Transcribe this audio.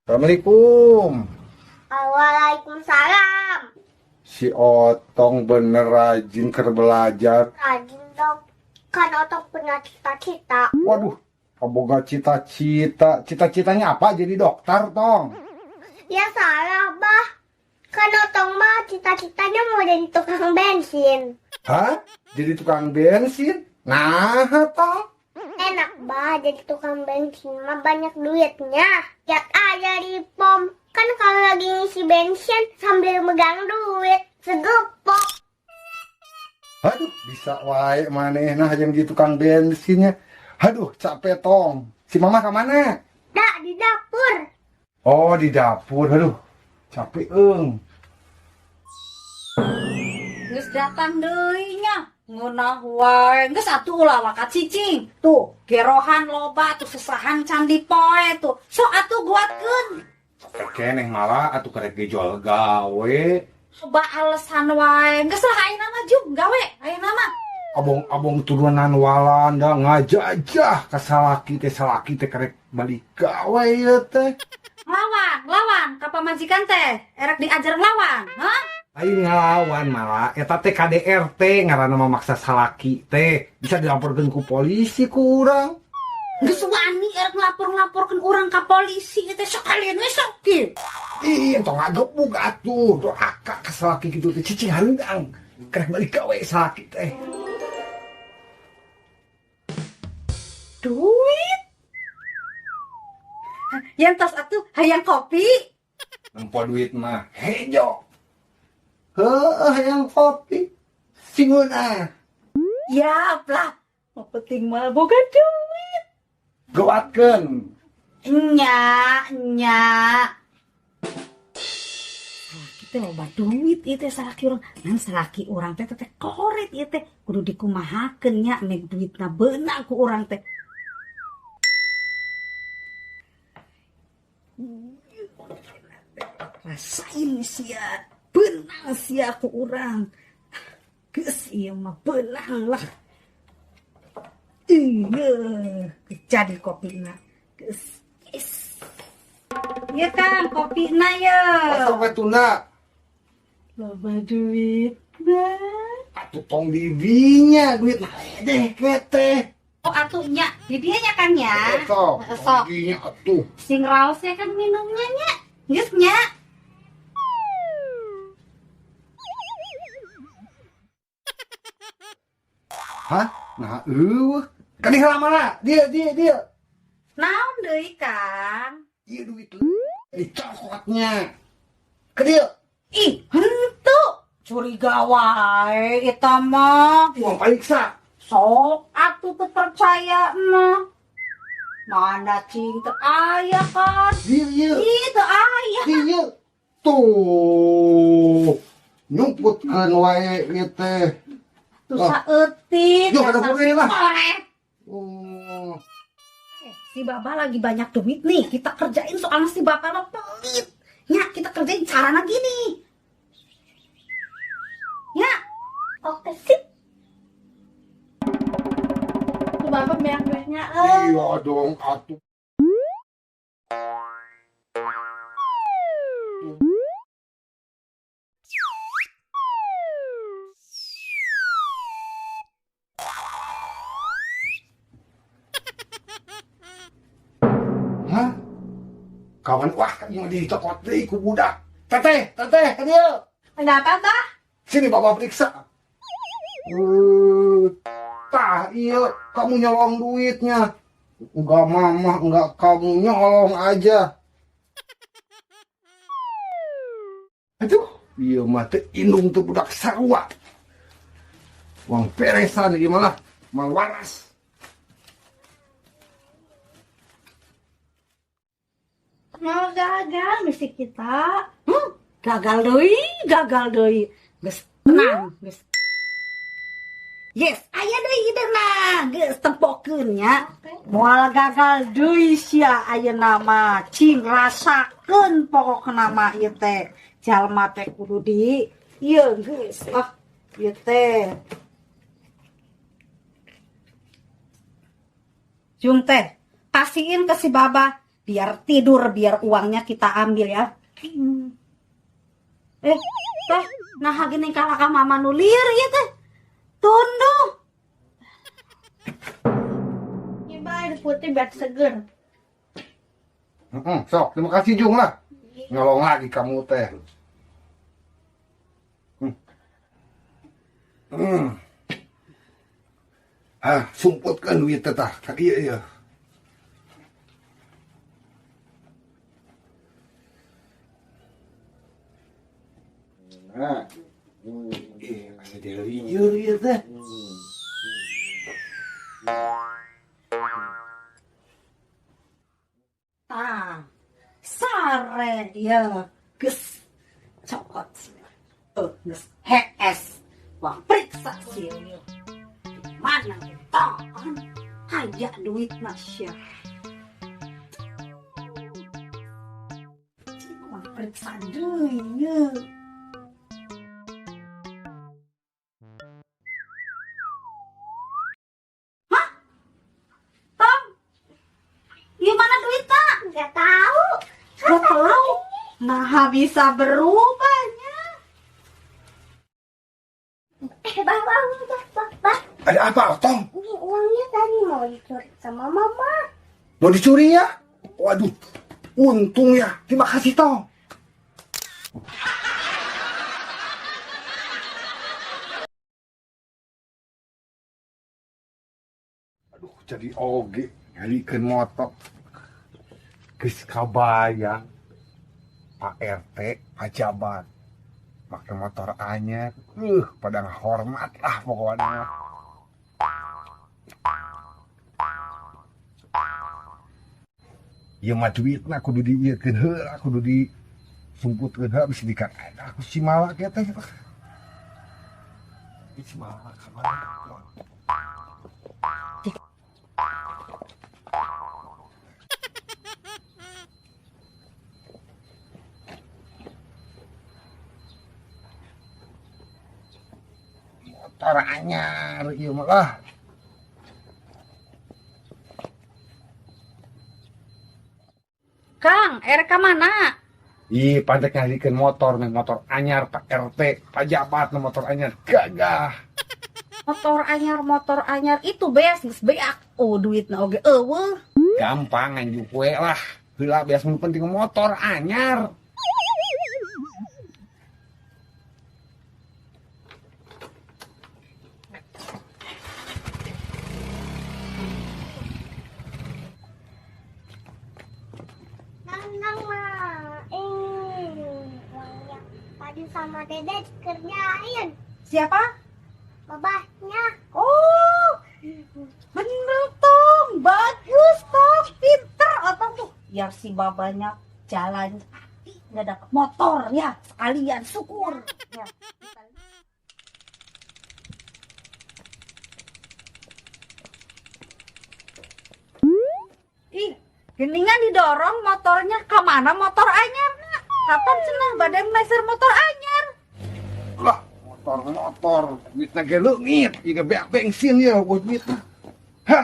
Assalamualaikum. Waalaikumsalam. Si Otong bener rajin keur belajar. Rajin dong. Kan Otong punya cita-cita. Waduh, kaboga cita-cita. Cita-citanya apa? Jadi dokter, Tong? Ya salah, Bah. Kan Otong mah cita-citanya mau jadi tukang bensin. Hah? Jadi tukang bensin? Nah, Tong. Enak, Bah. Jadi tukang bensin mah banyak duitnya. Lihat aja di pom. Kan kalau lagi ngisi bensin sambil megang duit. Segepok. Aduh, bisa wae manehna yang jadi tukang bensinnya. Aduh, capek, Tong. Si Mama kemana? Dah, di dapur. Oh, di dapur. Aduh, capek, eng. Geus datang deui nya. Ngeunah wae. Geus atuh ulah waka cicing. Tuh, gerohan loba tuh sesahan can dipoe tuh. Sok atuh guatkeun. Capek keneh malah atuh karek gejual gawe. Loba alasan wae. Geus lah ayeuna mah jug gawe ayeuna mah. Abong-abong turunan Walanda ngajajah ka salaki teh, salaki teh karek balik gawe ieu teh. Lawan, lawan ka pamajikan teh. Erek diajar ngelawan, hah? Lain ngelawan malah eta teh KDRT ngaranna memaksa salaki teh bisa dilaporkeun ku polisi ku urang. Geus wani erek ngelapor-ngelaporkeun urang ka polisi teh sekalian we sok kieu. Ih, entong ngagebug atuh, doraka ka salaki kitu teh cicing hareudang. Karek balik gawe salaki teh. Duit. Yang tos atuh hayang kopi. Nempo duit mah hejo. Heuh, hayang kopi. Singeunah. Ya, lah. Mau penting mah boga duit. Goatkeun. Nya, nya. Salaki teh loba duit ieu teh salaki urang. Ngan salaki urang teh teh koret ieu teh kudu dikumahakeun nya mek duitna beunang ku urang teh. Rasain sia, beunang sia ku urang. Geus ieu mah beunang lah. Iya, jadi kopina. Geus, yes. Iya Kang, kopina ya. Sok we tunda. Loba duit nah. Atuh tong didinya duit mah ledeh ke teh. Oh atuh nya, di dieu nya Kang nya. Sok, Sok. didinya atuh. Sing raos ya kan minumnya nya. Geus nya. Hah? Nah, eueuh. Kadi heula mana? Dia, dia, dia. Naon deui, Kang? Ieu duit dicokotnya. Ka dieu. Ih, henteu. Curiga wae eta mah. Uang pariksa. Sok atuh teu percaya mah. Mana cing teu aya kan? Dieu, ieu. Ih, teu aya. Dieu. Tuh. Nyumputkeun wae ieu teh. Tuh saeutik. Yuk, ada dapur ini lah. Koret. Oh. Si Baba lagi banyak duit nih. Kita kerjain soalnya si Bapak mah pelit. Ya, kita kerjain caranya gini. Ya. Oke, sip. Tuh Bapak banyak duitnya. Iya dong, atuh. Hah? Kawan, wah, yang dicokot deui ku budak. Teteh, teteh, ka dieu. Kenapa, Tah? Sini Bapak periksa. Tah, iya, kamu nyolong duitnya. Enggak mama, enggak kamu nyolong aja. Aduh, iya mah teh indung teh budak sarua. Uang peresan ieu malah, mal waras. Mau gagal misi kita. Gagal deui, gagal deui. Geus tenang, geus. Yes, aya deui idena. Geus tempokeun nya. Moal gagal deui sia ayeuna mah. Cing rasakeun pokokna mah ieu teh. Jalma teh kudu di ieu geus. Ah, ieu teh. Jung teh, kasihin ke si Baba. Biar tidur, biar uangnya kita ambil ya. Teh, nah gini kalah ka mama nu lieur ieu teh. Tunduh. Ini air putih biar seger. Sok, terima kasih Jung lah. Nyolong lagi kamu teh. Ah, sumputkan duit teh tah. Iya iya. Nah, masih lieur ieu teh. Tah, sare dia, geus cokot sih, geus hees, wah periksa sih, mana kan aya duit nasya, wah periksa deui ye. Hah? Tom, gimana duitnya? Nggak tahu. Nggak tahu. Nah, bisa berubahnya. Bah, bah, bah, bah, bah. Ada apa, Otong? Ini uangnya tadi mau dicuri sama mama. Mau dicuri ya? Waduh, untung ya. Terima kasih, Tong. Aduh, jadi oge nyalikeun motor. Geus kabayang Pak RT, pajabat pakai motor anyar, pada hormat lah pokoknya. Ieu mah duitna kudu diieukeun heula, kudu disumputkeun heula bisa dikan. Aku si malak ya teh. Si malak ka mana? Motor anyar ieu mah lah. Kang, RK mana? Ih, pantek nyalikeun motor nih, motor anyar Pak RT, pajabat nih motor anyar gagah. Motor anyar itu beas geus beak. Oh, duitna oge eueuh. Gampang nganjuk we lah. Heula beas mun penting motor anyar. Sama Dede dikerjain. Siapa? Babahnya. Oh, bener Tong, bagus Tong, pinter Otong tuh. Biar si babanya jalan kaki nggak dapet motor ya, sekalian syukur. Ya. Ih, geningan didorong motornya kemana motor anyar? Kapan cenah badan meser motor anyar? Lah, motor-motor, duitna ge leungit, ieu beak bensin ya buat duitna. Hah.